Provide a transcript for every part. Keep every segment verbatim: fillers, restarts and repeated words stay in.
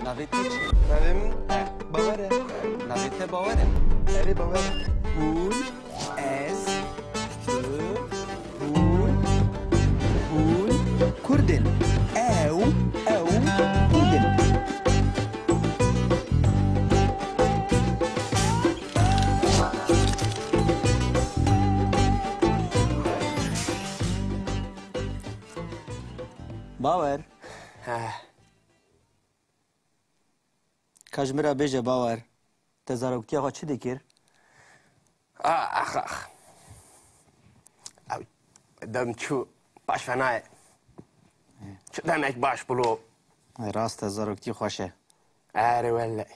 Navê te çi? Navê min Bawer e. Navê te Bawer e? Erê, Bawer e. Hûn, ez, tu, hûn, hûn Kurd in. Ew, ew Kurd in. Bawer. Heh. Ka ji min re bêje Bawer, te zaroktiya xwe çi dikir? Ah, ax, ax. Ew dem çû baş ve nayê. Çi demek baş bû lo. Rast e, zaroktî xweş e. Erê wele.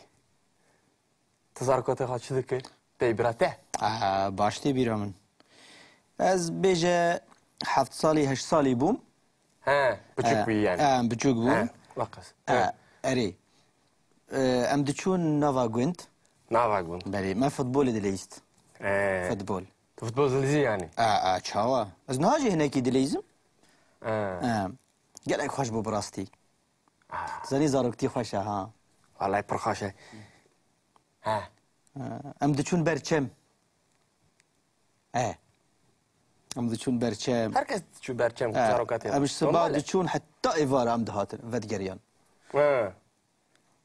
Tu zarokatê xwe çi dikir? Tê bîra te? Aa, baş tê bîra min. Ez bêje heft salî, heşt salî bûm. He, biçûk bûyî yani. He, biçûk bûm. He, weqas. He, erê. E, em diçûn nava gund. Nava gund. Belê, me futbolê dileyîst. He. Futbol. Tu futbol dileyîzî yani? A, a, çawa? Ez niha jî hinekî dileyîzim. He. He. Gelek xweş bû bi rastî. Ah. Zanî zaroktî xweş e, ha. Wallahî pir xweş e. He. He. Em diçûn ber çem. E. Em diçûn ber çem. Her kes diçû ber çem, e, zarokatê. Em ji siba diçûn heta êvara em dihatin, vedigeriyan. E.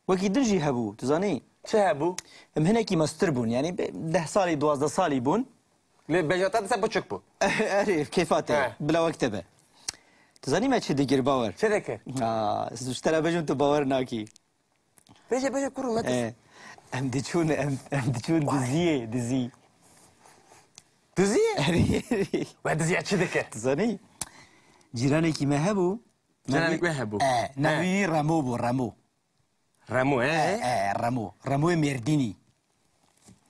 Wekî din jî hebû, tu zanî? Çi hebû? Em hinekî mestir bûn, yanî bi deh salî, duwazdeh salî bûn. Lê bêja te dise biçûk bû. Erê, kêfa te, he, bila wek te be. Tu zanî me çi dikir, Bawer? Çi dikir? Ha, ez ji te re bêjim, tu bawer nakî. Bêje, bêje, kuro me. E, em diçûn, em, em diçûn diziyê, dizî. Diziyê? Erê, erê. We diziya çi dikir? Tu zanî? Cîranekî me hebû. Cîranek we hebû. E, navê wî Remo bû, Remo. Remo, e? E, e, Remo. Remoyê Mêrdînî.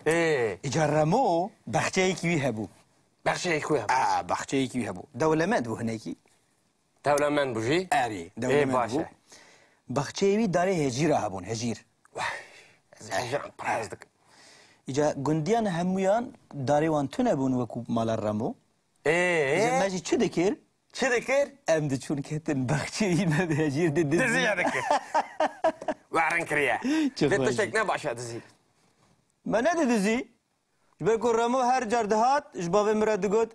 Ê. Îca Remo, baxçeyekî wî hebû. Baxçeyekî wî hebû. A, baxçeyekî wî hebû. Dewlemend bû hinekî. Dewlemend bû jî? Erê, dewlemend bû. Ê, baş e. Baxçeyê wî darê hejîra hebûn, hejîr. Wah, ez hejîran pir hez dikim. Îca gundiyan hemûyan darê wan tune bûn wekû mala Remo. Ê? Îca me jî çi dikir? Çi dikir? Em diçûn ketin baxçeyî me bi hejîr didizî. Diziya dikir. Werin kiriye. Lê tiştek ne baş e dizî. Me nedidizî. Ji ber ku Remo her car dihat, ji bavê min re digot,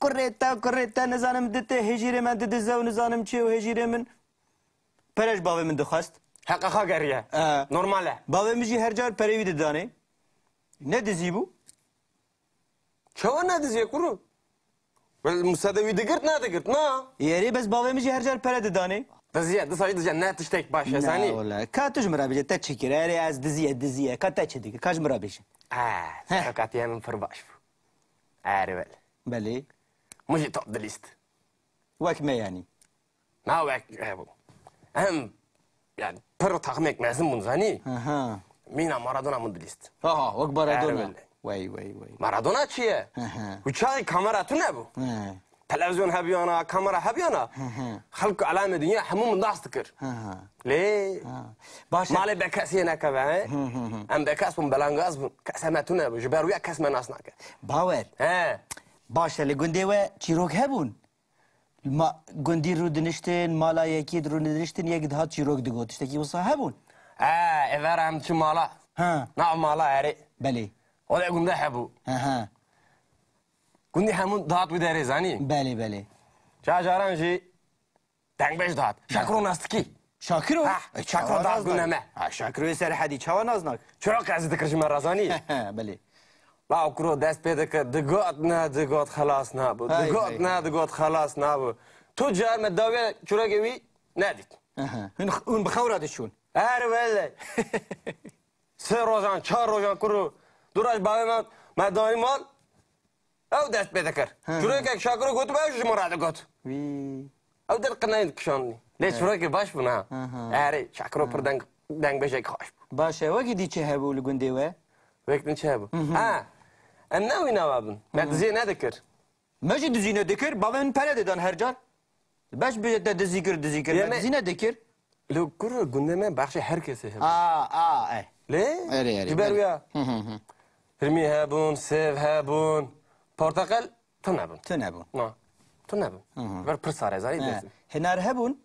"Kurê te, kurê te, nizanim di tê hêjîrê me didize û nizanim çi û hêjîrê min." Pere ji bavê min dixwest. Heqa xwe geriye. E. Normal e. Bavê min jî her car perê wî didanê. Ne dizî bû? Çawa ne dizî ye kuro? Wel, Musa de wî digirt, nedigirt, na? Yerê bes bavê min jî her car pere didanê. Diziye, disa jî diziye, ne tiştek baş e, zanî? Na, wele. Ka tu ji min re bêje, te çi kir? Erê ez diziye, diziye. Ka te çi dikir? Ka ji min re bêje. Aa, serokatiye min pir baş bû. Erê wele. Belê. Min jî top dilîst. Wek me yanî. Na wek hebû. Em, yani, pir taxmek mezin bûn, zanî? Aha. Mîna Maradona min dilîst. Aha, wek Maradona. Erê wele. Wey, wey, wey. Maradona çi ye? Aha. Û çaxê kamera tune bû. He. Televizyon hebiyana, kamera hebiyana. Hı hı. Xelk alemê dinya hemû min nas dikir. Hı hı. Lê, ha, baş e. Malê bekesiyê nekeve, he? Hı hı hı. Em bekes bûn, belangaz bûn. Kes heme tune bû. Ji ber wî kes me nas nake. Bawer. He. Baş e, li gundê we çîrok hebûn? Ma, gundî rûdiniştin, mala yekî rûdiniştin, yek dihat çîrok digot. Tiştekî wisa hebûn? E, êvara em çi mala. Ha. Na mala erê. Belê. Olê gunde hebû. He he. Gundî hemû dihat wî derê, zanî? Belê, belê. Ca caran jî dengbêj dihat. Şakiro nastikî. Şakiro? Ha, e, Şakiro çawa dihat gundê me. Ha, Şakiroyê Serhedî çawa nas nak? Çirok ez dikir ji me re, zanî? Belê. La kuro dest pê dikir, digot ne, digot xelas nabû. Hay, digot hay, ne, hay. Digot xelas nabû. Tu car me dawiya çirokê wî nedît. Aha. Hûn, hûn bi xew re diçûn. Her wele. Sê rojan, çar rojan kuro. Du roj bavê me, me danî mal. Ew dest pê dikir. Hı hı. Çirokek Şakiro gotibe, ew ji min re digot. Wî. Ew der qinayên kişandî. Lê çirokê baş bûn ha. Hı hı. Erê, Şakiro pir deng, dengbêjek xweş bû. Baş e, wekî dî çi hebû li gundê we? Wek din çi hebû? Hı hı. Ha, em ne wî nava bin. Me diziyê nedikir. Me jî dizî nedikir, bavê min pere didan her car. Beş bêje te dizî kir, dizî kir, me dizî nedikir. Li kur gundê me baxşê her kesê hebû. A, a, e. Lê, erê, erê, ji ber wî ya. Hı hı hı. Hirmî hebûn, sêv hebûn, porteqal tune bûn. Tune bûn. Na, tune bûn. Hı hı. Ji ber pir sare, zanî. He. Dest. Hinar hebûn?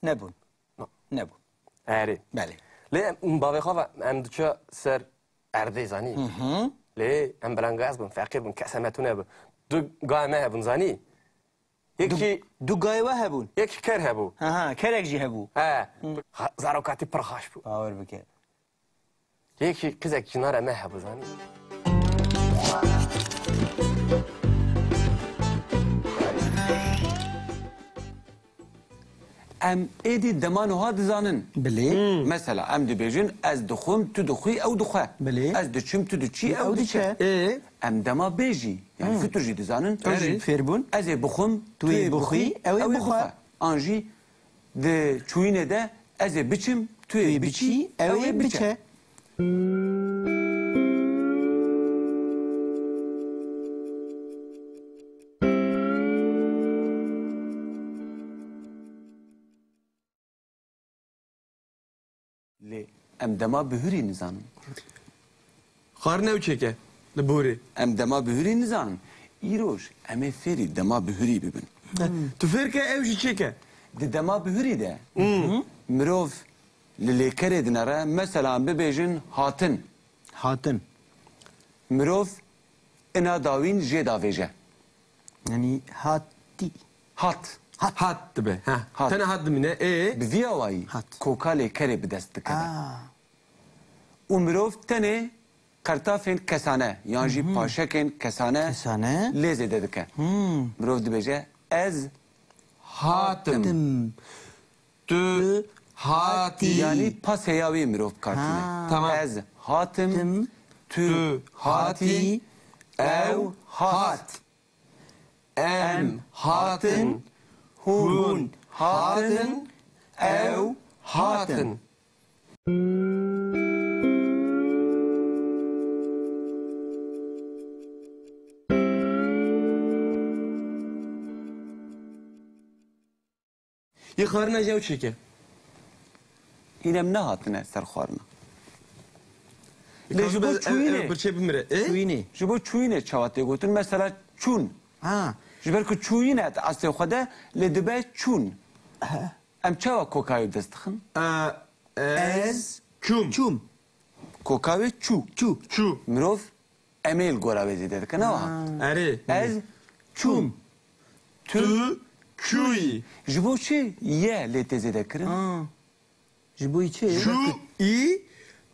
Nebûn. Na. Nebûn. Erê. Belê. Lê em, bavê xwe ve em diçe ser erdê, zanî. Hı hı. Lê em belengaz bûn, feqîr bûn, kes heme tune bû. Du gayê me hebûn, zanî. Yekî Du, du gayê we hebûn? Yekî ker hebû. Ha ha, kerek jî hebû. He. Hı. Ha, zarokatî pir xaş bû. Bawer bike. Yekî qizek cinare me hebû, zanî. Em êdî dema nuha dizanin. Bilê. Hmm. Mesela, em dibêjin, ez dixwim, tu dixwî, ew dixwe. Bilê. Ez diçim, tu diçî, ew Ew diçe. diçe. Ê? Em dema bê jî, yani Hmm. fitur jî dizanin. Ew jî Erê. fêr bûn. Ez ê bixwim, Tu tu ê ê bixwî, bixwî, ew ê ew ê bixwe. bixwe. An jî di çûyînê de ez ê biçim, tu Tu ê ê biçî, biçî, ew ew ê ê biçe. biçe. Lê em dema bihurî nizanin. Xwarin ew çêke li borê. Em dema bihurî nizanin. Îroj em ê fêrî dema bihurî bibin. Hmm. Tu fêr ke ew jî çêke. Di dema bihurî de Hmm. mirov li lêkerê dinere, mesela em bibêjin hatin. Hatin. Mirov ina dawîn jê davêje. Yanî hatî. Hat. Hat. Hat dibe. Ha. Hat. Tene hat dimîne. Ê? Bi vî awayî Hat. koka lêkerê bi dest dikeve. Aa. Û mirov tenê qertafên kesane, yan jî Hı hı. paşekên kesane Kesane. lê zêde dike. Hmm. Mirov dibêje, ez hatim. Hatim. Tu hatî. Yanî pasê ya wî mirov bi kar tîne. Ha. Tamam. Ez hatim, Tim. tu Tu hatî, hatî, ew ew hat. hat. Em hatin, hûn hatin, ew hatin. Yê xwarina jî ew çêke. Hîn em nehatine ser xwarina. Lê ji bo çûyînê. Ev, ev birçê bimire. E? Çûyînê. Ji bo çûyînê çawa tê gotin? Mesela çûn. Ha. Ji ber ku çûyîn e di eslê xwe de, lê dibe çûn. He. Em çawa kokayê bi dest dixin? E, e, Ez çûm. çûm. Koka wê çû. Çû. Çû. Mirov em ê li gora wê zêde dike, ne wiha? Ha. Erê. Ez çûm. Tu Tu çûyî. Ji bo çi ye lê tê zêde kirin? Ha. Ji bo çi? Çû, î,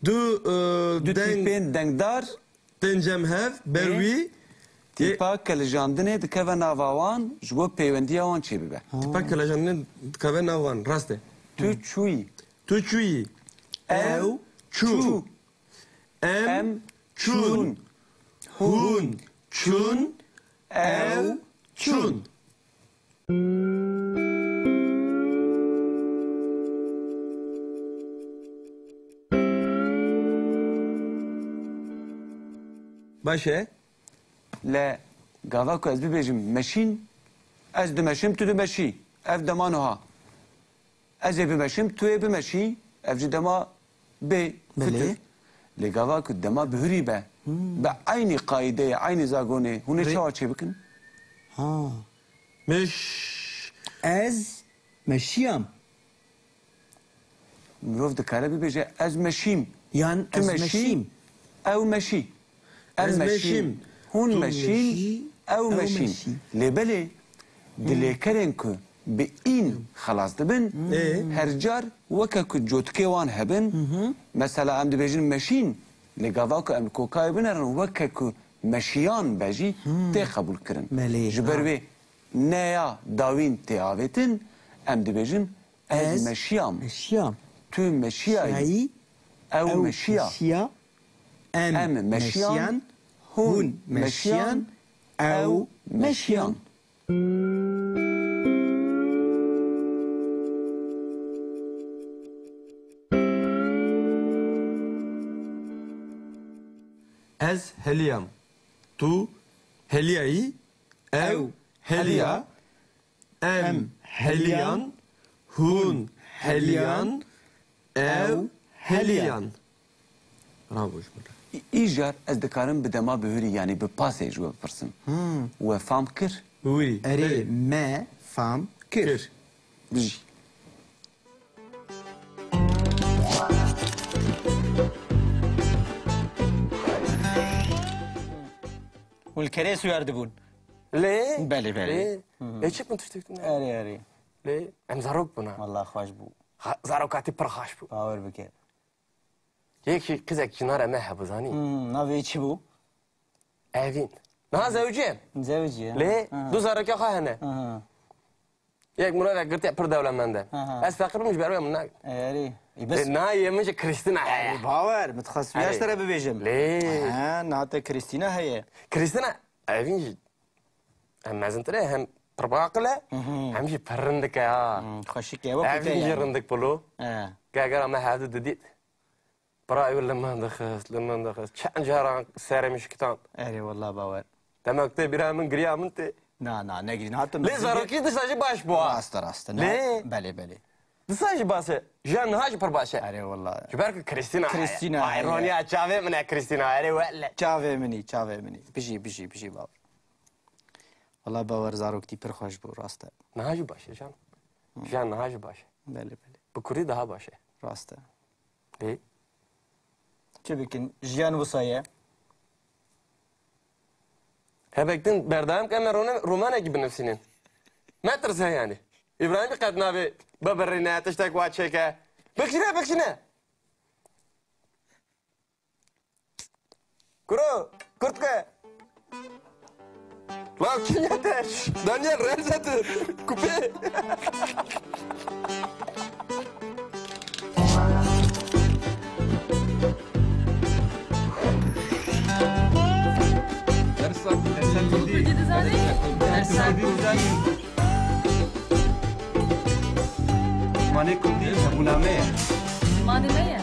du, e, Du deng, tîpên dengdar. Tên cem hev, ber Ê? wî. Tîpa Ê? kelijandinê dikeve nava wan, ji bo pêwendiya wan çêbibe. Ha. Tîpa kelijandinê dikeve nav wan, rast e. Tu çûyî. Tu çûyî. Ew Ew çû. çû. Em Em çûn. çûn. Hûn çûn. Ew çûn. Baş e. Lê gava ku ez bibêjim meşîn, ez dimeşim, tu dimeşî. Ev dema nuha. Ez ê bimeşim, tu yê bimeşî, ev jî dema bê Belê. fitir. Lê gava ku dema bihurî be, Hmm. bi eynî qaîdeyê, eynî zagonê, hûn ê Rê- çawa çêbikin? Ha. Meş. Ez meşiyam. Mirov dikare bibêje, ez meşîm. Yan Tu ez meşî, meşîm. ew meşî. Em Ez meşîn, meşîm. hûn Tu meşîn, meşî, ew ew meşîn. meşî. Lê belê, di Hmm. lêkerên ku bi în xelas dibin, Ê? her car weke ku cotikê wan hebin, Hı hı. mesela em dibêjin meşîn, lê gava ku em li kokayê binerin, weke ku meşiyan be jî Hmm. tê qebûlkirin. Belê, Ji ber ha. wê neya dawîn tê avêtin, em dibêjin, Ez Ez meşiyam. meşiyam. Tu meşiyayî. Şiyayî, Ew ew meşiya. meşiya. Em Em meşiyan. meşiyan. Hûn Hûn meşiyan. meşiyan. Ew Ew meşiyan. meşiyan. Ez heliyam. Tu heliyayî. Ew Ew heliya. heliya. Em Em heliyan, heliyan, hûn heliyan, heliyan, ew ew heliyan. heliyan. Bravo ji min re. Î-, îcar ez dikarim bi dema bihurî, yanî bi pasê ji we bipirsim. Hmm. We fam kir? Wî. Erê, Belê. me fam kir. Kir. Bijî. Û li kerê siwar dibûn. Lê? Belê, belê. Lê? Hı hı. Lê çi min tiştek tune? Erê, erê. Lê? Em zarok bûna. Wallah xweş bû. Ha, zarokatî pir xweş bû. Bawer bike. Yekî qizek cinare me hebû, zanî? Hmm, navê çi bû? Evîn. Niha zewicî ye. Zewicî ye. Lê Aha. du zarokê xwe hene. Aha. Yek mirovek girtiye pir dewlemend e. Aha. Ez feqîr bim, ji ber wê min nagin. Erê. Ê, bes. Ê, niha yê min jî Krîstîna heye. Ê, bawer, min dixwest Erê. Vîya ji te re bibêjim. Lê. Ha, niha te Krîstîna heye. Krîstîna, Evîn jî hem mezintir e, hem pir baqil e, Hı hı. hem jî pir rindik e ha. Hmm, xweşik e, wekî Evîn te jî yani. rindik pilo. He. Gegera me hevdu didît. Bira ew li min dixist, li min dixist. Çend caran serê min şikitan. Erê, wallah bawer. Demek tê bîra min giriya min tê. Na, na, negirîn, hatim Lê dixist. zarokî dişa jî baş bû ha. Rast e, rast e. Na, Lê? belê, belê. Disa jî baş e. Jiyan niha jî pir baş e. Erê, wallah. Ji ber ku Krîstîna heye. Krîstîna Ay, heye. Roniya çavê min e Krîstîna. Erê wele. Çavê min î, çavê min î. Bijî, bijî, bijî bawer. Wallah bawer zaroktî pir xweş bû, rast e. Niha jî baş e can. Jiyan niha jî baş e. Belê, belê. Bi kurdî daha baş e. Rast e. Lê? Çi bikin? Jiyan wisa ye. Hebek din berdayam ke em ê rone-, romanekî binivîsînin. Metirse yani. Îbrahîmî qet navê bibirîne, tiştek wa çêke. Bikişîne, bikişîne. Kuro, kurtke. Lan kim yeter? Daniel Remzi tu. Kupê. Dersa, dersa Kurdî. Kurdî dizanî? Dersa Kurdî dizanî. Zimanê Kurdî hebûna me ye. Zimanê me ye.